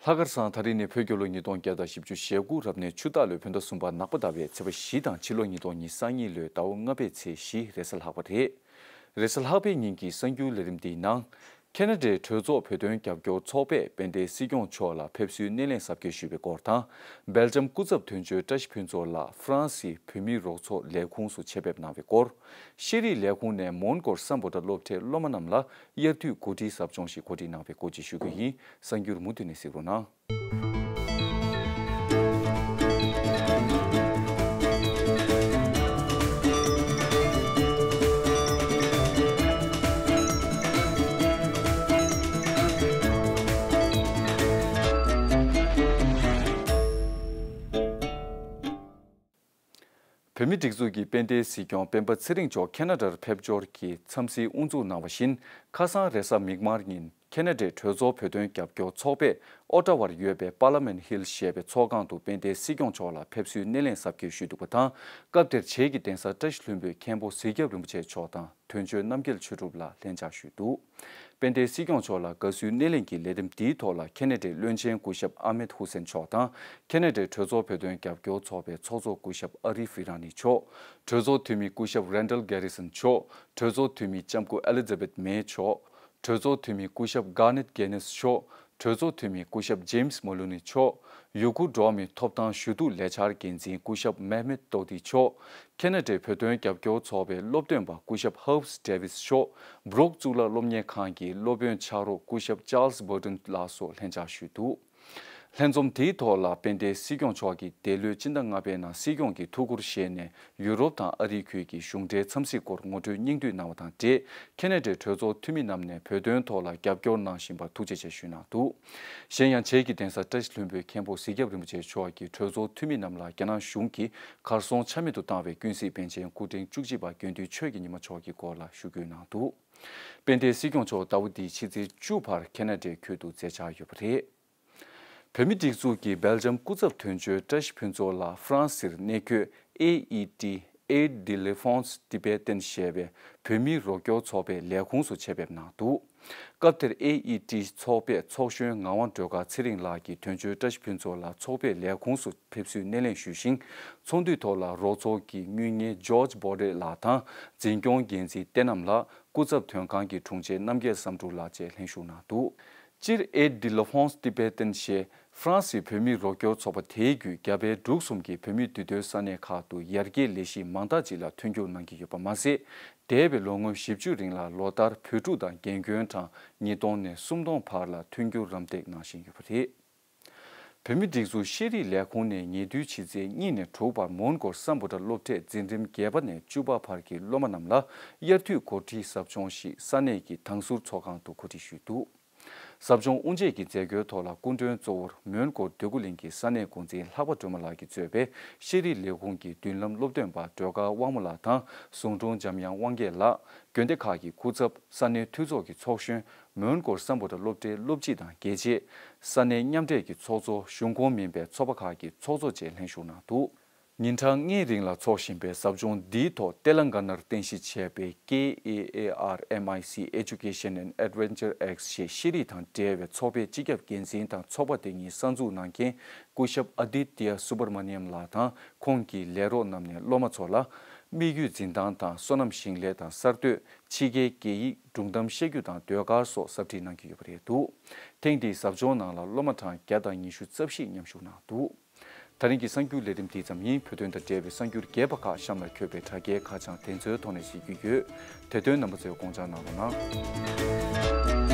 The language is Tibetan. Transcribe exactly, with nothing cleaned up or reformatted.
ལྷག་དཀར་བཟང་། ད་རིང་ནི་བོད་རྒྱལ་ལོ་ཉིས་སྟོང་བརྒྱ་དང་བཞི་བཅུ་ཞེ་དགུ་རབ་གནས་ཆུ་སྟག་ལོའི་བོད་ཟླ་གསུམ་པ་ནག་པ་ཟླ་བའི་ཚེས་པ་བཞི་དང་ཕྱི་ལོ་ཉིས་སྟོང་ཉི་ཤུ་རྩ་གཉིས་ལོའི་ཟླ་བ་ལྔ་པའི་ཚེས་བཞི་རེས་གཟའ་ལྷག་པ་རེད། རེས་གཟའ་ལྷག་པའི་ཉིན་གྱི་གསར་འགྱུར་ལས་རིམ་འདིའི་ནང་། ཁེ་ན་ཌའི་གྲོས་ཚོགས་བོད་དོན་རྒྱབ་སྐྱོར་ཚོགས་པས་དཔལ་ལྡན་སྲིད་སྐྱོང་མཆོག་ལ་ཕེབས་བསུའི་སྣེ་ལེན་གཟབ་རྒྱས་ཞུས་པའི་སྐོར་དང་། སྦེལ་ཇམ་སྐུ་ཚབ་དོན་གཅོད་བཀྲ་ཤིས་ཕུན་ཚོགས་ལགས་ཧྥ་རན་སིའི་བོད་མིའི་རོགས་ཚོགས་ལས་ཁུངས་སུ་ཆེད་ཕེབས་གནང་བའི་སྐོར། ཤེས་རིག་ལས་ཁུངས་ནས་མོན་གྷོར་སམ་བྷོ་ཊ་སློབ་གྲྭའི་སློབ་མ་རྣམས་ལ་དབྱར་དུས་གོ་སྒྲིག་ཟབ་སྦྱོང་ཞིག་གོ་སྒྲིག་གནང་བའི་སྐོར་བཅས་ཞུ་རྒྱུ་ཡིན། གསར་འགྱུར་མུ་མཐུད་ནས་གཟིགས་རོགས་གནང་། བོད་མིའི་སྒྲིག་འཛུགས་ཀྱི་དཔལ་ལྡན་སྲིད་སྐྱོང་སྤེན་པ་ཚེ་རིང་མཆོག་ཁེ་ན་ཌར་ཕེབས་འབྱོར་གྱི་འཚམས་གཟིགས་དབུ་འཛུགས་གནང་བ་བཞིན། ཁ་སང་རེས་གཟའ་མིག་དམར་ཉིན་ཁེ་ན་ཌའི་གྲོས་ཚོགས་བོད་དོན་རྒྱབ་སྐྱོར་ཚོགས་པས་ཨོ་ཊ་ཝར་ཡོད་པའི་པར་ལི་མེན་ཊི་ཧིལ་ཞེས་པའི་ཚོགས་ཁང་དུ་དཔལ་ལྡན་སྲིད་སྐྱོང་མཆོག་ལ་ཕེབས་བསུའི་སྣེ་ལེན་གཟབ་རྒྱས་ཞུས་འདུག་པ་དང་། སྐབས་དེར་བྱེས་ཀྱི་གདན་ས་བཀྲ་ཤིས་ལྷུན་པོའི་མཁན་པོ་གཟིག་རྒྱབ་རིན་པོ་ཆེ་མཆོག་དང་དོན་གཅོད་རྣམ་རྒྱལ་ཆོས་གྲུབ་ལགས་ལྷན་བཅར་ཞུས་འདུག་དཔལ་ལྡན་སྲིད་སྐྱོང་མཆོག་ལ་དགའ་བསུའི་སྣེ་ལེན་གྱི་ལས་རིམ་འདིའི་ཐོག་ལ་ཁེ་ན་ཌའི་བློན་ཆེན་སྐུ་ཞབས་ཨ་མེད་ཧུ་སེན་མཆོག་དང་། ཁེ་ན་ཌའི་གྲོས་ཚོགས་བོད་དོན་རྒྱབ་སྐྱོར་ཚོགས་པའི་ཚོགས་གཙོ་སྐུ་ཞབས་ཨ་རི་ཧྥི་ར་ནི་མཆོག་གྲོས་ཚོགས་འཐུས་མི་སྐུ་ཞབས་རན་ཌལ་གྷེ་རི་སན་མཆོག་གྲོས་ཚོགས་འཐུས་མི་ལྕམ་སྐུ་ཨེ་ལི་ཛ་བེད་མེ་མཆོག་གྲོས་ཚོགས་འཐུས་མི་སྐུ་ཞབས་གྷར་ནེད་གྷེ་ནེས་མཆོག་གྲོས་ཚོགས་འཐུས་མི་སྐུ་ཞབས་ཇེམ་སི་མོ་ལུ་ནི་མཆོག་ཡུ་གུར་འགྲོ་བ་མིའི་ཐོབ་ཐང་ཞུ་གཏུག་ལས་འཆར་འགན་འཛིན་སྐུ་ཞབས་མེ་མེད་ཏོ་ཏི་མཆོག་ཁེ་ན་ཌའི་བོད་དོན་རྒྱབ་སྐྱོར་ཚོགས་པའི་སློབ་སྟོན་པ་སྐུ་ཞབས་ཧརབ་སི་ཌེ་ཝིས་མཆོག་སྦྲུག་གཙུག་ལག་སློབ་གཉེར་ཁང་གི་སློབ་དཔོན་ཕྱག་རོགས་སྐུ་ཞབས་ཅཱལ་སི་བྷར་ཏོན་ལགས་སོགས་ལྷན་བཅར་ཞུས་འདུག་ལྷན་འཛོམས་དེའི་ཐོག་ལ་དཔལ་ལྡན་སྲིད་སྐྱོང་མཆོག་གིས་འདས་ལོའི་སྤྱི་ཟླ་ལྔ་པའི་ནང་སྲིད་སྐྱོང་གི་ཐུགས་ཁུར་བཞེས་ནས་ཡུ་རོབ་དང་ཨ་རིའི་ཁུལ་གྱི་གཞུང་འབྲེལ་འཚམས་གཟིགས་སྐོར་ངོ་སྤྲོད་སྙིང་བསྡུས་གནང་བ་དང་འབྲེལ། ཁེ་ན་ཌའི་གྲོས་ཚོགས་འཐུས་མི་རྣམས་ནས་བོད་དོན་ཐོག་ལ་རྒྱབ་སྐྱོར་གནང་བཞིན་པར་ཐུགས་རྗེ་ཆེ་ཞུས་གནང་འདུག་གཞན་ཡང་བྱེས་ཀྱི་གདན་ས་བཀྲ་ཤིས་ལྷུན་པོའི་མཁན་པོ་གཟིག་རྒྱབ་རིན་པོ་ཆེ་མཆོག་གིས་གྲོས་ཚོགས་འཐུས་མི་རྣམས་ལ་རྒྱ་ནག་གཞུང་གིས་གར་སོང་ཆ་མེད་དུ་བཏང་བའི་ཀུན་གཟིགས་པཎ་ཆེན་སྐུ་ཕྲེང་བཅུ་གཅིག་པ་དགེ་འདུན་ཆོས་ཀྱི་ཉི་མ་མཆོག་གི་སྐོར་ལ་ཞུ་སྐུལ་གནང་འདུག་དཔལ་ལྡན་སྲིད་སྐྱོང་མཆོག་ཟླ་བ་འདིའི་ཕྱི་ཚེས་བཅུ་བར་ཁེ་ན་ཌའི་ཁུལ་དུ་མཛད་འཆར་ཡོད་པ་རེད། བོད་མིའི་སྒྲིག་འཛུགས་ཀྱི་སྦེལ་ཇམ་སྐུ་ཚབ་དོན་གཅོད་བཀྲ་ཤིས་ཕུན་ཚོགས་ལགས་ཧྥ་རན་སིར་གནས་འཁོད་ཨེ་ཨི་ཊི་Aide de l'Enfance Tibétaine ཞེས་པའི་བོད་མིའི་རོགས་སྐྱོར་ཚོགས་པའི་ལས་ཁུངས་སུ་ཆེད་ཕེབས་གནང་འདུག་སྐབས་དེར་ཨེ་ཨི་ཊི་ཚོགས་པའི་ཚོགས་གཞོན་ངག་དབང་སྒྲོལ་དཀར་ཚེ་རིང་ལགས་ཀྱིས་དོན་གཅོད་བཀྲ་ཤིས་ཕུན་ཚོགས་ལགས་ཚོགས་པའི་ལས་ཁུངས་སུ་ཕེབས་བསུའི་སྣེ་ལེན་ཞུས་ཤིང་། ཚོགས་འདུའི་ཐོག་ལ་རོགས་ཚོགས་ཀྱི་དངུལ་གཉེར་ཇོརྗ་བྷོ་ཌེ་ལགས་དང་འཛིན་སྐྱོང་འགན་འཛིན་བསྟན་ནམ་ལགས། སྐུ་ཚབ་དོན་ཁང་གི་དྲུང་ཆེ་རྣམ་རྒྱལ་བསམ་འགྲུབ་ལགས་བཅས་ལྷན་ཞུགས་གནང་འདུག་སྤྱིར་Aide de l'Enfance Tibétaine ཞེས་ཧྥ་རན་སིའི་བོད་མིའི་རོགས་སྐྱོར་ཚོགས་པ་དེའི་བརྒྱུད་རྒྱ་བལ་འབྲུག་གསུམ་གྱི་བོད་མིའི་འདུས་སྡོད་ས་གནས་ཁག་ཏུ་ཡར་རྒྱས་ལས་གཞི་མང་དག་ཅིག་ལ་མཐུན་འགྱུར་གནང་གི་ཡོད་པ་མ་ཟད། འདས་པའི་ལོ་ངོ་བཞི་བཅུ་རིང་ལ་ལོ་ལྟར་བོད་ཕྲུག་དང་རྒན་རྒོན་གྲངས་ཉིས་སྟོང་ནས་སུམ་སྟོང་བར་ལ་མཐུན་འགྱུར་རམ་འདེགས་གནང་བཞིན་ཡོད་པ་རེད། བོད་མིའི་སྒྲིག་འཛུགས་ཤེས་རིག་ལས་ཁུངས་ནས་ཉེ་དུས་ཕྱི་ཚེས་གཉིས་ནས་དྲུག་བར་མོན་གྷོར་སམ་བྷོ་ཊ་སློབ་གྲྭའི་འཛིན་རིམ་བརྒྱད་པ་ནས་བཅུ་པ་བར་གྱི་སློབ་མ་རྣམས་ལ་དབྱར་དུས་གོ་སྒྲིག་ཟབ་སྦྱོང་ཞིག་ས་གནས་ཀྱི་དྭང་ཟུར་ཚོགས་ཁང་དུ་གོ་སྒྲིག་ཞུས་འདུག་ཟབ་སྦྱོང་དབུ་འབྱེད་ཀྱི་མཛད་སྒོའི་ཐོག་ལ་སྐུ་མགྲོན་གཙོ་བོར་མོན་གྷོ་འདོད་རྒུ་གླིང་གི་ས་གནས་འགོ་འཛིན་ལྷག་པ་སྒྲོལ་མ་ལགས་ཀྱིས་གཙོས་པའི་ཤེས་རིག་ལས་ཁུངས་ཀྱི་མདུན་ལམ་སློབ་སྟོན་པ་སྒྲོལ་དཀར་དབང་མོ་ལགས་དང་ཟུང་དྲུང་འཇམ་དབྱངས་དབང་རྒྱལ་ལགས། དགོན་སྡེ་ཁག་གི་སྐུ་ཚབ། ས་གནས་འཐུས་ཚོགས་ཀྱི་ཚོགས་གཞོན། མོན་གྷོ་སམ་བྷོ་ཊ་སློབ་གྲྭའི་སློབ་སྤྱི་དང་དགེ་ཆེ། ས་གནས་མཉམ་འབྲེལ་གྱི་ཚོགས་གཙོ། གཞུང་ཁོངས་མིན་པའི་ཚོགས་པ་ཁག་གི་ཚོགས་གཙོ་བཅས་ལྷན་ཞུགས་གནང་འདུག་ཉིན་གྲངས་ལྔའི་རིང་ལ་འཚོགས་བཞིན་པའི་ཟབ་སྦྱོང་འདིའི་ཐོག་ཏེ་ལང་ག་ནར་རྟེན་གཞི་བྱས་པའི་ཀེ་ཨེ་ཨེ་ཨར་ཨེམ་ཨའི་སི་Education and Adventure X ཞེས་ཤེས་རིག་དང་འབྲེལ་བའི་ཚོགས་པའི་སྤྱི་ཁྱབ་འགན་འཛིན་དང་ཚོགས་པ་དེ་ཉིད་གསར་འཛུགས་གནང་མཁན་སྐུ་ཞབས་ཨ་དི་ཏི་ཡ་སུ་བྷར་མ་ནི་ཡམ་ལགས་དང་ཁོང་གི་ལས་རོགས་རྣམས་ནས་སློབ་མ་ཚོ་ལ་དམིགས་ཡུལ་འཛིན་སྟངས་དང་སོ་ནམ་ཞིང་ལས་དང་གསར་གཏོད། ཕྱི་རྒྱལ་སྐད་ཡིག་སྒྲུང་གཏམ་བཤད་རྒྱུ་དང་ཟློས་གར་སོགས་ཟབ་ཁྲིད་གནང་གི་ཡོད་པ་རེད་འདུག་ཐེངས་འདིའི་ཟབ་སྦྱོང་ནང་ལ་སློབ་མ་གྲངས་བརྒྱ་དང་ཉི་ཤུ་རྩ་བཞི་མཉམ་ཞུགས་གནང་འདུག་ད་རིང་གི་གསར་འགྱུར་ལས་རིམ་འདི་ཙམ་ཡིན། བོད་དོན་དང་འབྲེལ་བའི་གསར་འགྱུར་རྒྱས་པ་ཁག་གཤམ་ལ་འཁོད་པའི་དྲ་རྒྱའི་ཁ་བྱང་དེ་ཚོའི་ཐོག་ནས་གཟིགས་རྒྱུ་ཡོད། དེ་དོན་རྣམ་པ་ཚོས་དགོངས་འཇགས་གནང་རོགས་གནང་།